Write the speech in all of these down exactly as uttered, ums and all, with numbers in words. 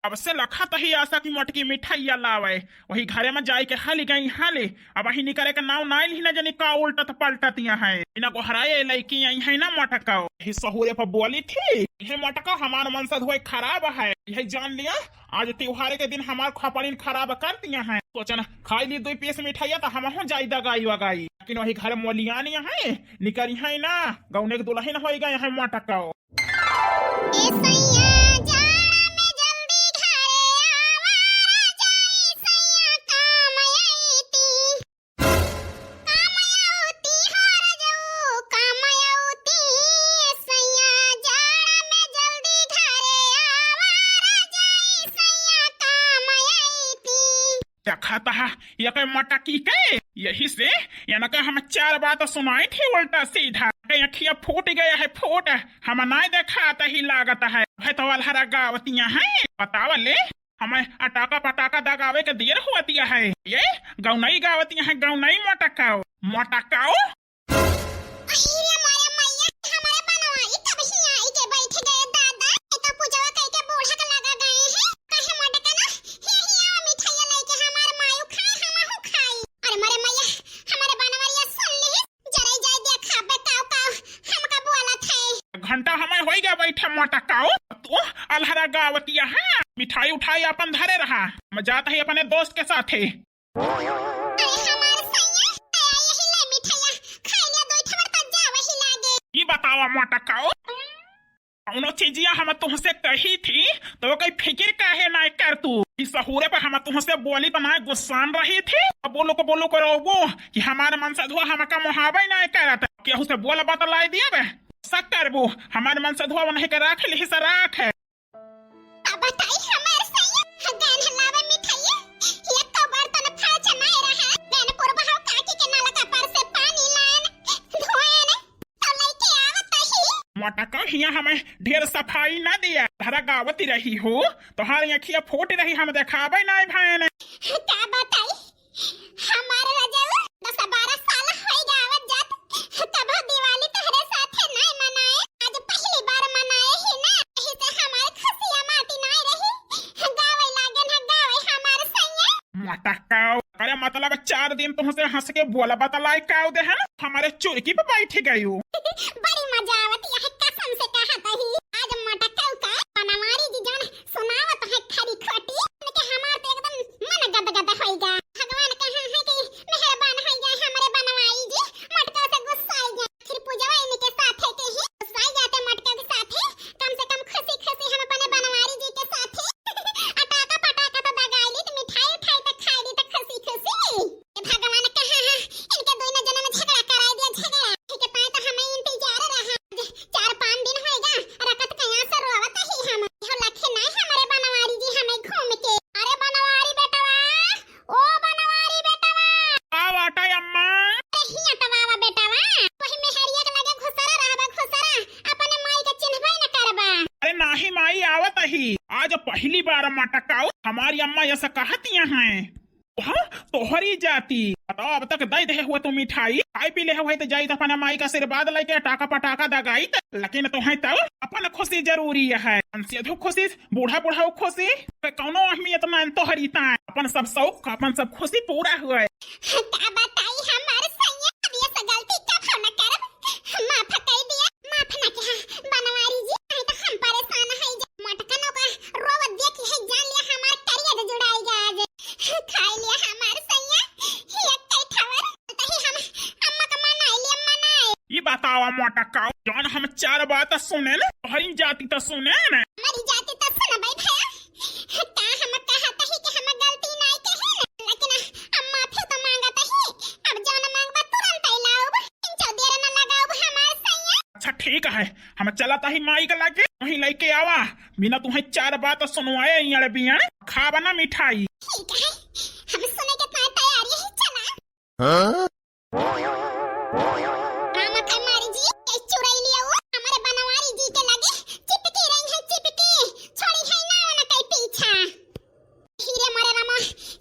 अब से लखत ही आसा कि मोटकी मिठाइया लावे। वही घरे में जाए के हाली गई हाली। अब वही निकरे के नाव नाई ली ना, जनी का उल्टत पलटत यहाँ है। इना गोहराए लइकी आई है ना मोटका। यही सहुरे पर बोली थी, "हे मोटका, हमार मनसधुआ खराब है, यही जान लिया, आज त्योहार के दिन हमार खपड़िन खराब कर दिया है। सोचन खाई ली दुई पीस मिठाइया तो हमहू जाई दगाई वगाई।" लेकिन वही घर मोलियान यहाँ है, निकरी है ना, गौने के दुल्हन होई गए हैं मोटका। ए सैया, जाड़ा में जल्दी घरे आवा, राजा ए सैया, काम अइती। काम अउती हो रजऊ, काम अउती, ए सैया, जाड़ा में जल्दी घरे आवा, राजा ए सैया, काम अइती। देखत हा, ये के मोटकी के, यही से इनका हम चार बात सुनाई थी उल्टा सीधा। के अखिया फूट गया है, फूट, हम नाई देखात ही लागत है। है तो अलहरा गावतिया है, बतावा ले, हमें अटाका पटाका दगावे के देर हुआ दिया है। ये गौनई गावतिया है, गौनई मोटकाओ, मोटकाओ। अरे मारे मैया, हमारे बनवारी कब ही आई के बैठ गए दादा। ये तो पूजवा कई के बूढ़ा के लगा गए हैं। कहे मोटका ना, "हे हिया मिठाइया लेके हमार मायू खाए, हमहू खाई।" अरे मारे मैया, हमारे बनवरिया सुन ली, जरे जाए देखा बताओ का हमका बोलत है। घंटा हमें होई गया बैठे मोटकाओ, तू अलहरा गावतिया है। मिठाई उठाई अपन धरे रहा, हम जात है अपने दोस्त के साथे। अरे हमार सैया, ए, यही ले मिठाइया, खाई लिया दो ठवर त जा वही लागे। ई बतावा मोटकाओ, कौनो चीजिया हम तुहसे कही थी, तो कोई फिकिर काहे नाय कर तू? ई सहुरे पे हम तुहसे बोली तो नाय गुस्सान रही थी? अब बोलो को बोलो को रोबो कि हमार मनसधुआ हमका मोहाबे नाय करत। केहू से बोल बतलाई दिया बे, शक करबो, हमार मनसधुआ वनही के राख लिही से राख है। अब बताई हमार सैया, गैन हलावे मिठाइया, एक तो बर्तन फाच नाय रहा, गैन पुरबहाव काकी के नलका पर से पानी लायन, धोएन, तो लइके आवत ही। मोटका हिया हमें ढेर सफाई ना दिया, धरा गावत रही हो, तोहार अखिया फूट रही, हम देखाबे नाय भैन। का बताई, हमार रजऊ, दस बारह साल होई गए आवत जात, कबो दिवाली तोहरे साथे नाय मनाए, आज पहली बार मनाए ही ना, यही से हमार खुशिया माटी नाय रही, गावे लागे ना गावे हमार सैया। मोटकाओ, अरे मतलब चार दिन तुहसे हंस के बोला बतलाई काऊ दे है ना, हमारे चुरकी पे बैठ गयू। बड़ी मजा आवत यह कसम से कहत ही, आज मोटकाओ का बनवारी जी जान सुनावत है खरी खोटी, उनके हमार तो एकदम मन गदगद होइगा। भगवान कहाँ है कि मेहरबान होइगा हमरे बनवारी जी, मटका से गुस्साइगा। फिर पूजवा इनके साथे के ही गुस्साई जाते मटका के साथे, कम से कम खुशी खुशी हम अपने बनवारी जी के साथे अटाका पटाका तो दगाई ली, तो मिठाई उठाई तो खाई ली, तो खुशी खुशी। ये भगवान कहाँ है, इनके दोनों जने में झगड़ा कराई दिया, झगड़ा। ठीक है, ताई तो हमें इंतजार रहा। चार पाँच दिन होएगा, रकत कहाँ से रोवत ही हम। यो लखे नहीं हमारे बनवारी जी हमें घूम के। अरे बनवारी बेटवा, ओ बनवारी बेटवा। का बाटे अम्मा? अरे हिया तो बाबा बेटवा, वही मेहरिया के लगे घुसरा रहबा, घुसरा, अपने माई के चिन्हबे न करबा। अरे नाही माई, आवत ही, आज पहली बार मटकाऊ हमारी अम्मा ऐसा कहतिया हैं। हाँ, तोहरी जाति। बताओ, अब तक दे दे हुए तो मिठाई, खाई पी ले हुए तो जाई तो अपने माई का आशीर्वाद लेके टाका पटाका दगाई त, लेकिन तोहे तो अपन खुशी जरूरी है। अंसियधु खुशी, बूढ़ा बूढ़ा खुशी, कौनो अहमियत ना तोहरी ता। अपन सब शौक, अपन सब खुशी पूरा हुए। का बताई हमार सैया, अब ये सब गलती कब हम न करब, माफ कर दिया, माफ न किया बनवारी जी, नहीं तो हम परेशान है। मटकनो का रोवत देख है, जान लिया हमार करिया तो जुड़ाई गया आज। खाई लिया हमार सैया, एक कई ठवर, तही हम अम्मा का मनाई लिया, मनाई। ई बतावा मोटका, जौन हम चार बात सुने न, तोहरी जाति त सुने न। हमारी जाति त सुन भाई भैया, का हम कहत ही कि हम गलती नाई कहे न, लेकिन हम माफी तो मांगत ही, अब जौन मांगबा तुरंत ही लाउब, इंचो देर न लगाउब हमार सैया। अच्छा ठीक है, हम चलत ही माई के लागे, वहीं लेके आवा, बिना तुम्हें चार बात सुनवाए इयाड़ बियाड़ खाबा ना मिठाई। ठीक है, हम सुने के तैयार ही चला। हाँ? रामा के मारी जी, ये चुड़ैल लियो, हमारे बनवारी जी के लगे चिपकी रही है, चिपकी, छोड़ी है ना उनके पीछा। हीरे मोरे रामा,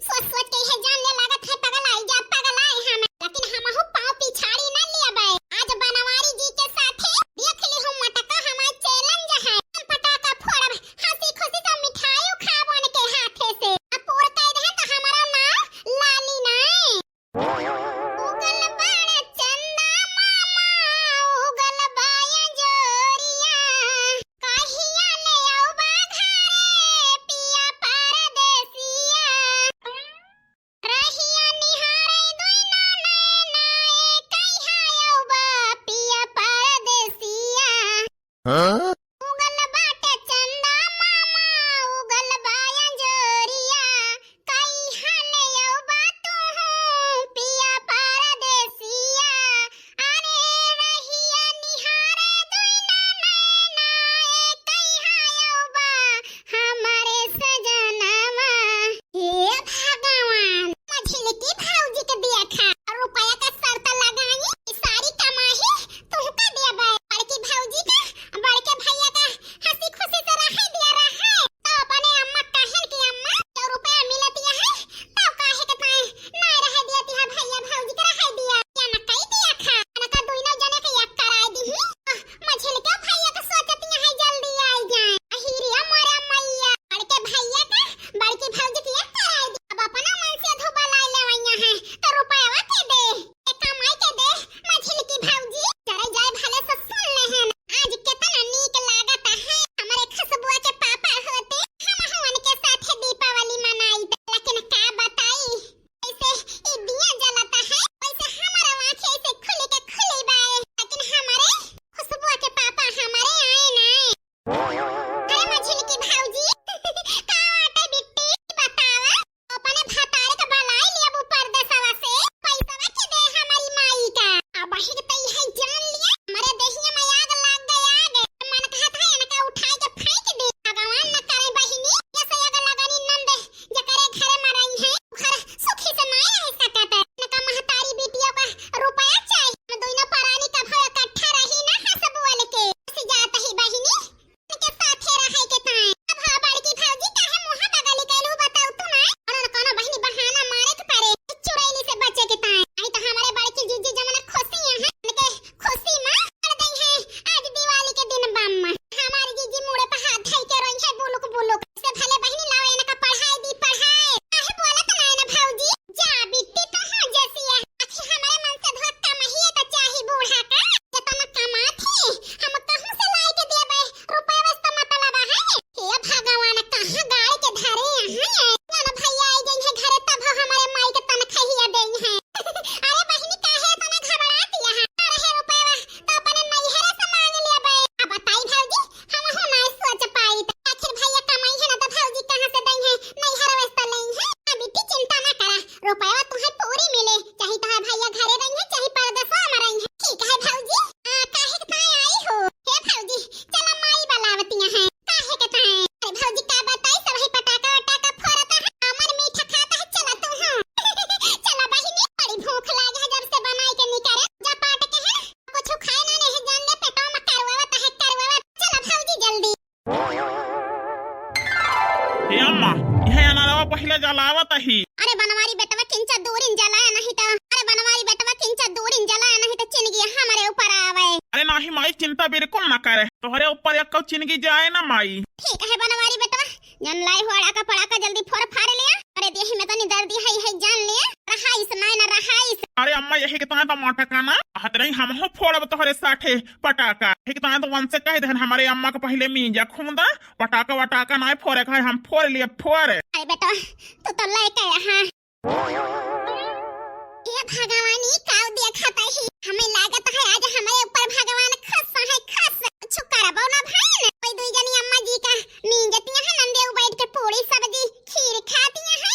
सोच सोच के है जान ले लागत है, पगल आई जा, पगल आए हम, लेकिन हमहू पाँव पिछाड़ी ना लिया बे। आज बनवारी जी के साथे देख ली हूँ मटका, हमार challenge है, हम पटाखा फोड़ब, हंसी खुशी से मिठाई खाबो। आ, इहे अनरवा पहिले जलावत ही। अरे बनवारी बेटवा, किंचा दूरिन जलाया नहीं त, अरे बनवारी बेटवा, किंचा दूरिन जलाया नहीं त चिनगी हमरे ऊपर आवे। अरे नाही माई, चिंता बिल्कुल ना करे, तोहरे ऊपर एक चिनगी जाए ना माई। ठीक है बनवारी बेटवा, जन लाई हो अड़ाका पड़ाका जल्दी फोर फार लिया। अरे देह में तनी दर्द है, है जान लिया। रहाइस नाय ना रहाइस। अरे अम्मा यही के ताने तो मोटका ना, हत रही हम हो फोड़ब तोहरे साथे पटाका। यही के ताने तो वनसे कह देहन हमरे अम्मा के पहिले मींजा खूंदा, पटाका वटाका नाय फोरे के है, हम फोर लिए फोर। अरे बेटा तू तो लेके यहाँ। हे भगवानी, काव देखत ही? हमें लागत है आज हमारे ऊपर भगवान खस है, खस। कुछ करबो ना भाई ने। कोई दुई जनी अम्मा जी का नींजतिया है, नंदे उ बैठ के पूरी सब्जी खीर खातिया है।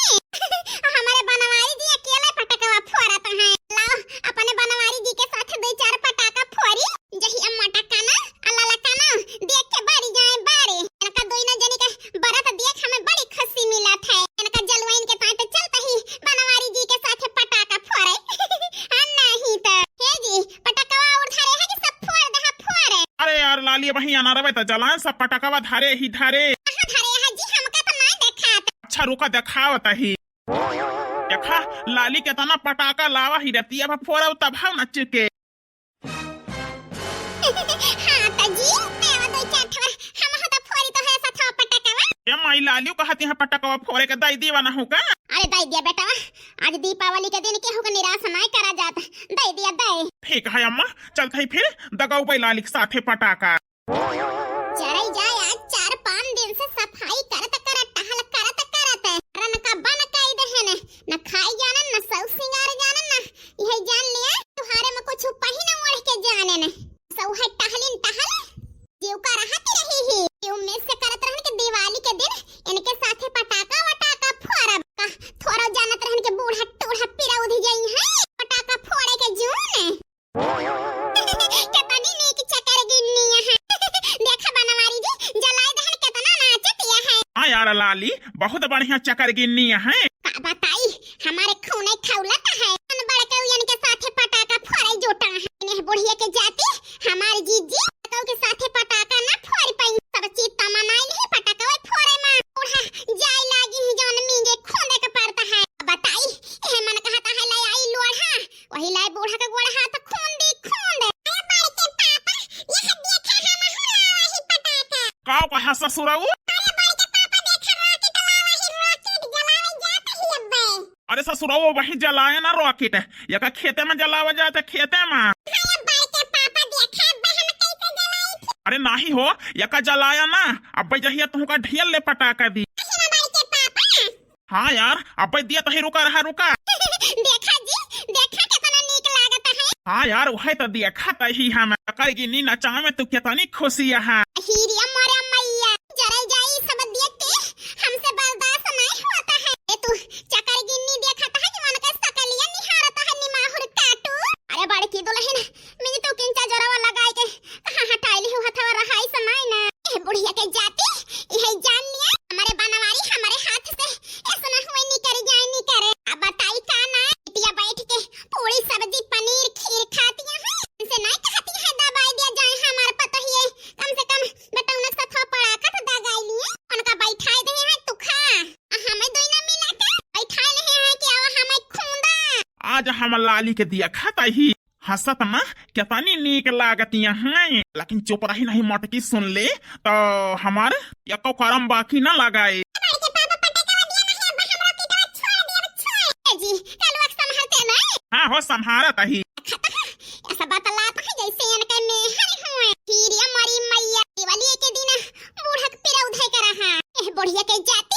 हमारे बनवारी जी अकेले पटकवा फोरत हैं। लाओ, अपने बनवारी जी के साथ दो चार पटाका फोरी। जही अम्मा टकाना, अल्लाह लकाना, देख के बारी जाए बारे। इनका दोनों जनी के बरत देख हमें बड़ी खुशी मिलत है। इनका जलवाइन के ताई पे चलते ही बनवारी जी के साथे पटाका फोड़े। हाँ, नहीं तो। हे जी, पटकवा और धरे है कि सब फोड़ दे, हाँ, फोड़े। अरे यार, लाली बहिया ना रवे तो जलान सब पटकवा धरे ही धरे। कहाँ धरे है जी, हमका तो नहीं देखात। अच्छा, रुका, देखावत ही। देखा, लाली केतना पटाका लावा ही रतिया पर फोड़ब तब हम नच के। हाँ, त जी, देवा दो चार ठो, हम हो त फोरी तो है सथवा पटकवा। ए माई, लालियो कहती है पटकवा फोरे के दई दीवा ना हो का? अरे दई दिया बेटवा, आज दीपावली के दिन केहू के निराश नाय करा जात, दई दिया दई। ठीक है अम्मा, चलत ही फिर दगऊ बई लाली के साथे पटाका। जरई जाए, आज चार पाँच दिन से सफाई करत करत, टहल करत करत, रन का बन कई देहन, न खाई जानन, न सौ सिंगार जानन, न यही जान लिया, तुहारे में कुछ पहिन ओढ़ के जाने न। सौ है टहलिन टहल, जीव का रहत रही ही। जीव में से करत रहन के दिवाली के दिन इनके साथे पटाका वटाका फोड़ब का। थोड़ा जानत रहन के बूढ़ा टूढ़ा पिरा उधि जाई है, पटाका फोड़े के जून। केतनी नीक चकर गिन्नी है। देखा बनवारी जी, जलाई दहन केतना नाचतिया है। हाँ यार लाली, बहुत बढ़िया चकर गिन्नी है। का बताई, हमारे खूने खौलत है। मन बड़के उयन के साथे पटाका फोड़े जोटा है। इन्हें बुढ़िया के जाती, हमारे जीजी, कऊ के साथे पटाका ना फोड़ पाई। सब चीज तमनाई नहीं पटाका वही फोड़े में। बूढ़ा जाए लागी ही जौन मींजे खूंदे के पड़ता है। बताई, ए मन कहता है ले आई लोढ़ा, वही लाए बूढ़ा के गोड़ हाथ खूंदी खूंदे। अरे बड़के पापा, यह देखा हम हूँ लावा ही पटाका। का कहा ससुरऊ? अरे बड़के पापा देखा rocket लावा ही, rocket जलावे जात ही अब्बे। अरे ससुरऊ वही जलाए ना rocket, यका खेते में जलावा जात खेते में। अरे बड़के पापा देखा अब्बे हम कैसे जलाई थी। अरे नाही हो, यका जलाया ना, अब्बे जहिया तुहका ढेर ले पटाका दी। अरे बड़के पापा। हाँ यार, अब्बे दिया तही रुका रहा, रुका। देखा जी, देखा केतना नीक लागत है। हाँ यार, वही तो देखा तही हम। चकर गिन्नी नचावे में तू केतनी खुशी है। हीरिया मोरे मैया, जरई जाई सब देख के, हमसे बर्दाश्त नहीं होता है। ए तू चकर गिन्नी देखत है कि उनके सकलिया निहारत है निमाहुर काटू। अरे बड़की दुल्हन, मिनी तू किंचा जोरवा लगाई के कहाँ हटाई ली हथवा रहाई समाई ना। ए बुढ़िया के जाती, इहे जान लिया, हमारे बनवारी हमारे हाथ से ऐसा ना हुए, नी करे जाए, नी करे। अब बताई का ना, बिटिया बैठ के पूरी सब्जी पनीर खीर खातिया है, इनसे नहीं कहती है दबाई दिया जाए हमारे पतोहिए, कम से कम बेटौना सथवा पड़ाका तो दगाई लिए, उनका बैठाए दे है तू खा, आ हमें दोई ना मिला के बैठाए नहीं है कि अब हमें खूंदा। आज हम लाली के दिया खाता ही। हंसत ना केतनी नीक लागतिया हैं, लेकिन चुप रही नहीं मोटकी सुन ले तो हमार एको करम बाकी ना लगाए। बड़के पापा पटकवा दिया नहीं, अब हम rocket छोड़ दिया, अब छोड़। ए जी, कलुआ के संभालते नहीं। हाँ हो, संभालत ही। खतम, ऐसा बतलात है जैसे इनके मेहर हुए। हीरिया मरी मैया, दिवाली के दिन बूढ़क पिरा उधे के रहा। ए बुढ़िया के जात